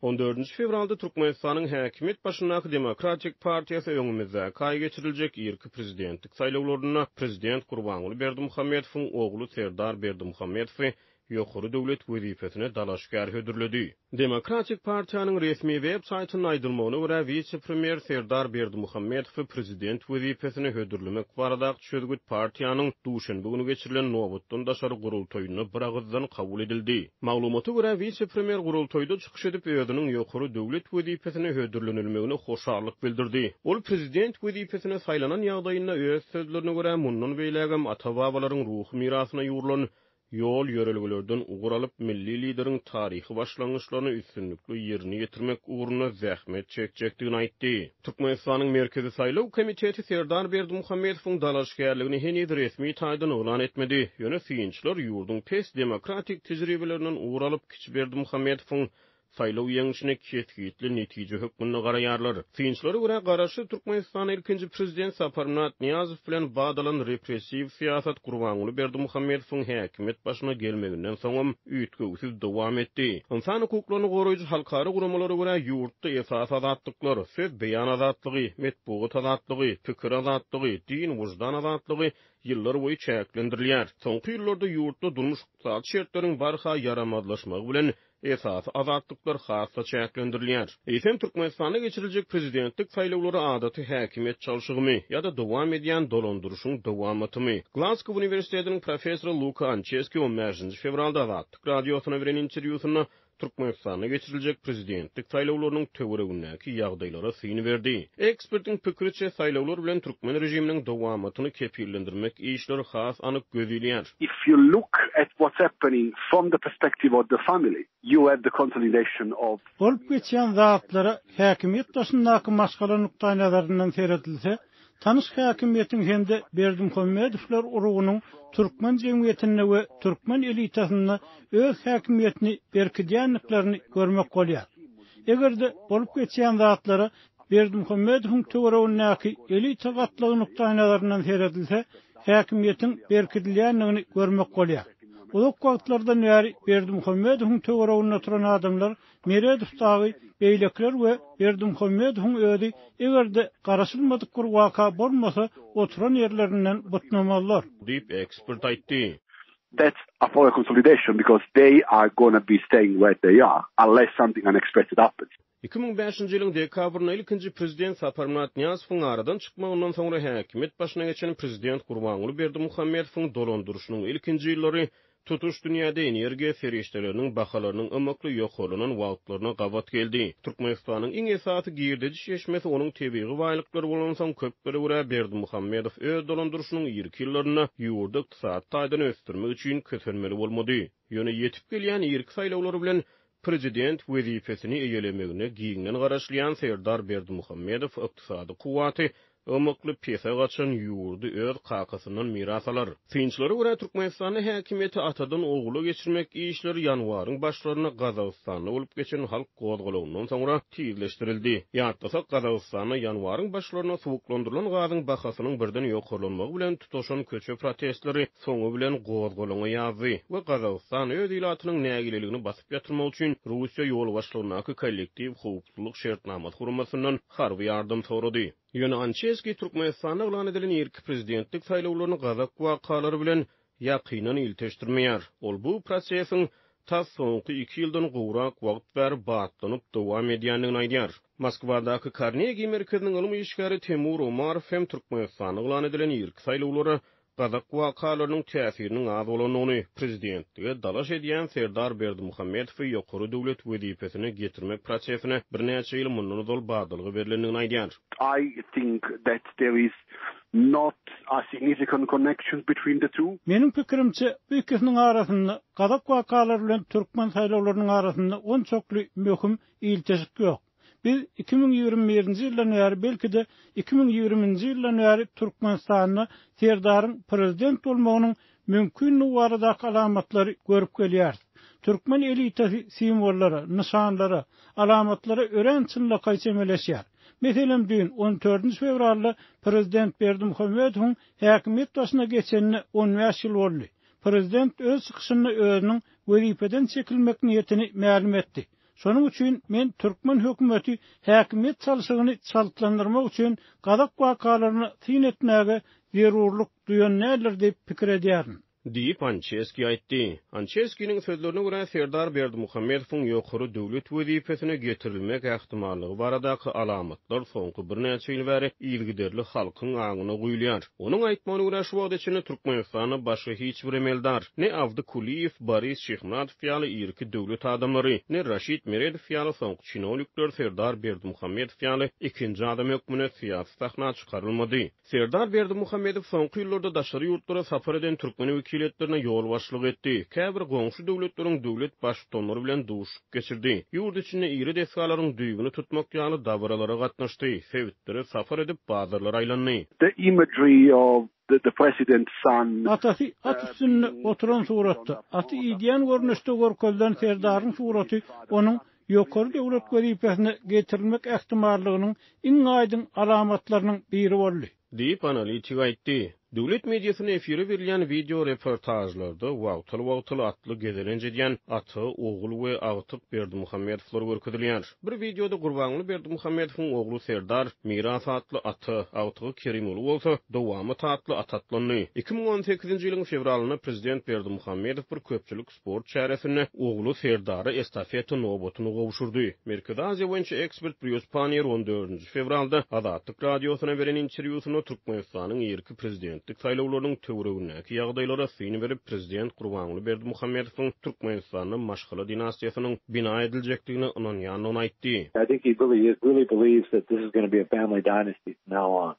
On dördünji fewralda Türkmenistanyň häkimiýet başyndaky Demokratik partiýasy öňümizdäki aý geçiriljek irki prezidentlik saýlawlarynda prezident Gurbanguly Berdimuhamedowyň ogly Serdar Berdimuhamedowy ýokary döwlet wezipesine dalaşgär hödürledi. Demokratik partiýanyň resmi web saýtynda aýdylmagyna görä, wise-premýer Serdar Berdimuhamedowy prezident wezipesine hödürlemek baradaky çözgüt partiýanyň duşenbe güni geçirilen nobatdan daşary gurultaýynda biragyzdan kabul edildi. Maglumata görä, wise-premýer gurultaýda çykyş edip, özüniň ýokary döwlet wezipesine hödürlenilmegine hoşallyk bildirdi. Ol prezident wezipesine saýlanan ýagdaýynda, öz sözlerine görä, mundan beýlägem ata-babalaryň ruhy mirasyna ýugrulan ýol-ýörelgelerden ugur alyp, milli Lideriň taryhy başlangyçlaryny üstünlikli ýerine ýetirmek ugrunda zähmet çekjekdigini aýtdy. Türkmenistanyň Merkezi saýlaw komiteti Serdar Berdimuhamedowyň dalaşgärligini heniz resmi taýdan yglan etmedi. Ýöne synçylar ýurduň pes demokratik tejribelerinden ugur alyp, kiçi Berdimuhamedowyň saýlaw ýeňşine kesgitli netije hökmünde garaýarlar. Synçylara görä, garaşsyz Türkmenistanda ilkinji prezident Saparmyrat Nyýazow bilen bat alan repressiw syýasat Gurbanguly Berdimuhamedowyň häkimiýet başyna gelmeginden soňam üýtgewsiz dowam etdi. Ynsan hukuklaryny goraýjy halkara guramalara görä, ýurtda esasy azatlyklar, söz-beýan azatlygy, metbugat azatlygy, pikir azatlygy, din-wyždan azatlygy ýyllar boýy çäklendirilýär. Soňky ýyllarda ýurtda durmuş-ykdysady şertleriň barha ýaramazlaşmagy bilen esasy azatlyklar has-da çäklendirilýär. Eýsem, Türkmenistanda geçiriljek prezidentlik saýlawlary adaty häkimiýet çalşygymy ýa-da dowam edýän dolandyryşyň dowamatymy? Glazgow uniwersitetiniň professory Luka Ançeski on bäşinji fewralda Azatlyk Radiosyna beren interwýusynda Türkmenistanda geçiriljek prezidentlik saýlawlarynyň töweregindäki ýagdaýlara syn berdi. Ekspertiň pikiriçe, saýlawlar bilen türkmen režiminiň dowamatyny kepillendirmek işleri has anyk göz ilýär. If you look at what's happening from the perspective of the family, you have the consolidation of. Bolup geçýän zatlara häkimiýet daşyndaky maşgala nukdaýnazaryndan seredilse, tanyş häkimiýetiň hem-de Berdimuhamedowlar urugynyň türkmen jemgyýetinde we türkmen elitasynda öz häkimiýetini berkidýändiklerini görmek bolýar. Eger-de bolup geçýän zatlara Berdimuhamedowyň töweregindäki elita gatlagy nukdaýnazaryndan seredilse, häkimiýetiň berkidilýändigini görmek bolýar. Uzak wagtlardan bäri Berdimuhamedowyň töwereginde oturan adamlar Meredow dagy, beýlekiler we Berdimuhamedowyň özi eger-de garaşylmadyk bir waka bolmasa, oturan ýerlerinden butnamazlar. Diýip, ekspert aýtdy. That's a power consolidation because they are gonna be staying where they are unless something unexpected happens. 2005-nji ýylyň dekabrynda ilkinji prezident Saparmyrat Nyýazowyň aradan çykmagyndan soňra häkimiýet başyna geçen prezident Gurbanguly Berdimuhamedowyň dolandyryşynyň ilkinji ýyllary tutuş dünýäde energiýa serişdeleriniň bahalarynyň ymykly ýokarlanan wagtlaryna gabat geldi. Türkmenistanyň iň esasy girdeji çeşmesi onuň tebigy baýlyklary bolansoň, köplere görä Berdimuhamedow öz dolandyryşynyň irki ýyllarynda ýurdy ykdysady taýdan ösdürmek üçin kösenmeli bolmady. Ýöne ýetip gelýän irki saýlawlar bilen prezident wezipesini eýelemegine giňden garaşylýan Serdar Berdimuhamedow ykdysady kuwwaty ymykly pese gaçan ýurdy öz kakasyndan miras alar. Synçylara görä, Türkmenistanda häkimiýeti atadan ogula geçirmek işleri ýanwaryň başlarynda Gazagystanda bolup geçen halk gozgalaňyndan soňra tizleşdirildi. Ýatlasak, Gazagystanda ýanwaryň başlarynda suwuklandyrylan gazyň bahasynyň birden ýokarlanmagy bilen tutaşan köçe protestleri soňy bilen gozgalaňa ýazdy we Gazagystan öz ilatynyň nägileligini basyp ýatyrmak üçin Russiýa ýolbaşçylygyndaky Kollektiw howpsuzlyk şertnamasy guramasyndan harby ýardam sorady. Ýöne Ançeskiý Türkmenistanda yglan edilen irki prezidentlik saýlawlaryny gazak wakalary bilen ýakyndan ilteşdirmeýär. Ol bu prosesiň tas soňky iki ýyldan gowrak wagt bäri batlanyp dowam edýändigini aýdýar. Moskwadaky Karnegi merkeziniň ylym işgäri Temur Omarow hem Türkmenistanda yglan edilen irki saýlawlara gazak wakalarynyň täsiriniň az bolandygyny, prezidentlige dalaş edýän Serdar Berdimuhamedowy ýokary döwlet wezipesine getirmek prosesine birnäçe ýyl mundan ozal badalga berlendigini aýdýar. I think that there is not a significant connection between the two. Meniň pikirimçe, bu ikisiniň arasynda, gazak wakalary bilen türkmen saýlawlarynyň arasynda onçakly möhüm ilteşik ýok. Biz 2021-nji ýyldan bäri, belki-de, 2020-nji ýyldan bäri Türkmenistanda Serdaryň prezident bolmagynyň mümkinligi baradaky alamatlary görüp gelýäris. Türkmen elitasy simwollara, nyşanlara, alamatlara örän çynlakaý çemeleşýär. Meselem, düýn, on dördünji fewralda prezident Berdimuhamedowyň häkimiýet başyna geçenine on bäş ýyl boldy. Prezident öz çykyşynda özüniň wezipeden çekilmek niýetini mälim etdi. Şonuň üçin men türkmen hökümeti häkimiýet çalşygyny çaltlandyrmak üçin gazak wakalaryna syn etmäge zerurlyk duýan däldir diýip pikir edýärin. Diýip, Ançeski aýtdy. Ançeskiniň sözlerine görä, Serdar Berdimuhamedowyň ýokary döwlet wezipesine getirilmek ähtimallygy baradaky alamatlar soňky birnäçe ýyl bäri yzygiderli halkyň aňyna guýulýar. Onuň aýtmagyna görä, şu wagta çenli Türkmenistanda başga hiç bir emeldar, ne Abdy Kulyýew, Boris Şyhmyradow ýaly irki döwlet adamlary, ne Raşid Meredow ýaly soňky çinownikler Serdar Berdimuhamedow ýaly ikinji adam hökmünde syýasy sahna çykarylmady. Serdar Berdimuhamedow soňky ýyllarda daşary ýurtlara sapar eden türkmen wekiliýetlerine ýolbaşçylyk etdi, käbir goňşy döwletleriň döwlet Baştutanlary bilen duşuşyk geçirdi, ýurt içinde iri desgalaryň düýbüni tutmak ýaly dabaralara gatnaşdy, sebitlere sapar edip, bazarlara aýlandy. The imagery of the president's son. Atasy at üstünde oturan suratda, aty idýän görnüşde görkezilen Serdaryň suraty onuň ýokary döwlet wezipesine getirilmek ähtimallygynyň iň aýdyň alamatlarynyň biri boldy. Diýip, analitik aýtdy. Döwlet mediasynda efire berilýän wideo reportažlarda wagtal-wagtal atly gezelenç edýän ata, ogul we agtyk Berdimuhamedowlar görkezilýär. Bir wideoda Gurbanguly Berdimuhamedowyň ogly Serdar Miras atly ata, agtygy Kerimguly bolsa Dowamat atly ata atlandy. 2018-nji ýylyň fewralynda prezident Berdimuhamedow bir köpçülik Sport çäresinde ogly Serdara estafeta nobatyny gowşurdy. Merkezi Aziýa boýunça ekspert Brýus Panniýer on dördünji fewralda Azatlyk Radiosyna beren interwýusynda Türkmenistanyň irki prezidentlik saýlawlarynyň töweregindäki ýagdaýlara syn berip, prezident Gurbanguly Berdimuhamedowyň Türkmenistanda maşgala dinastiýasynyň bina ediljekdigine ynanýandygyny aýtdy. I think he really is really believes that this is gonna be a family dynasty from now on.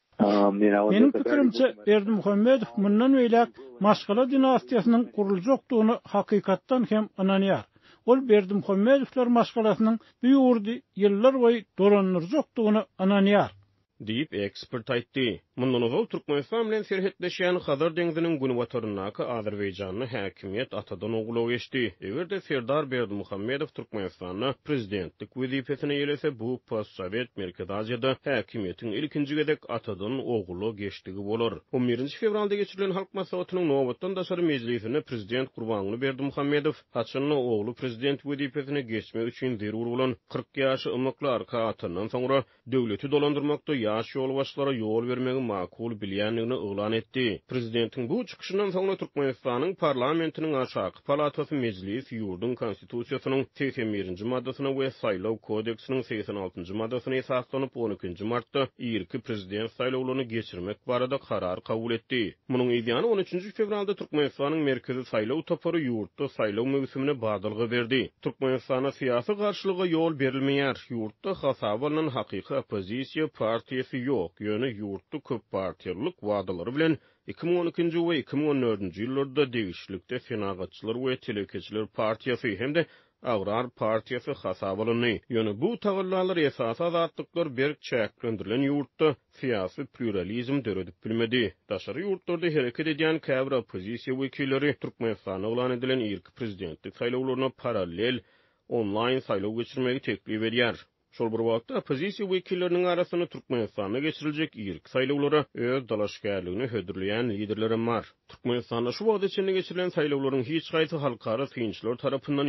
Meniň pikirimçe, Berdimuhamedow mundan beýläk maşgala dinastiýasynyň guruljakdygyna hakykatdan hem ynanýar. Ol Berdimuhamedowlar maşgalasynyň bu ýurdy ýyllarboýy dolandyrjakdygyna ynanýar. Diýip, ekspert aýtdy. Mundan ozal Türkmenistan bilen serhetleşýän Hazar deňziniň günbataryndaky Azerbaýjanda häkimiýet atadan ogula geçdi. Eger-de Serdar Berdimuhamedow Türkmenistanda prezidentlik wezipesini eýelese, bu postsowet Merkezi Aziýada häkimiýetiň ilkinji gezek atadan ogula geçdigi bolar. On birinji fewralda geçirilen Halk Maslahatynyň nobatdan daşary mejlisinde prezident Gurbanguly Berdimuhamedow haçan-da ogly prezident wezipesine geçmek üçin zerur bolan 40 ýaşy ymykly arka atandan soňra döwleti dolandyrmakda ýaş ýolbaşçylara ýol bermegi makul bilýändigini yglan etdi. Prezidentiň bu çykyşyndan soňra Türkmenistanyň parlamentiniň aşaky palatasy Mejlis ýurduň Konstitusiýasynyň 81-nji maddasyna we Saýlaw kodeksiniň 86-njy maddasyna esaslanyp, on ikinji martda irki prezident saýlawlaryny geçirmek barada karar kabul etdi. Munuň yzýany on üçünji fewralda Türkmenistanyň Merkezi saýlaw topary ýurtda saýlaw möwsümine badalga berdi. Türkmenistanda syýasy garşylyga ýol berilmeýär. Ýurtda hasaba alnan hakyky oppozisiýa partiýasy ýok, ýöne ýurtda köppartiýalylyk wadalary bilen 2012-nji we 2014-nji ýyllarda degişlilikde Senagatçylar we telekeçiler partiýasy hem-de Agrar partiýasy hasaba alyndy. Ýöne bu tagallalar esasy azatlyklar berk çäklendirilen ýurtda syýasy plýuralizm döredip bilmedi. Daşary ýurtlarda hereket edýän käbir oppozisiýa wekilleri Türkmenistanda yglan edilen irki prezidentlik saýlawlaryna parallel onlaýn saýlaw geçirmegi teklip edýär. Şol bir wagtda, oppozisiýa wekilleriniň arasynda Türkmenistanda geçiriljek irki saýlawlara öz dalaşgärligini hödürleýän liderlerem bar. Türkmenistanda şu wagta çenli geçirilen saýlawlaryň hiç haýsy halkara synçylar tarapyndan.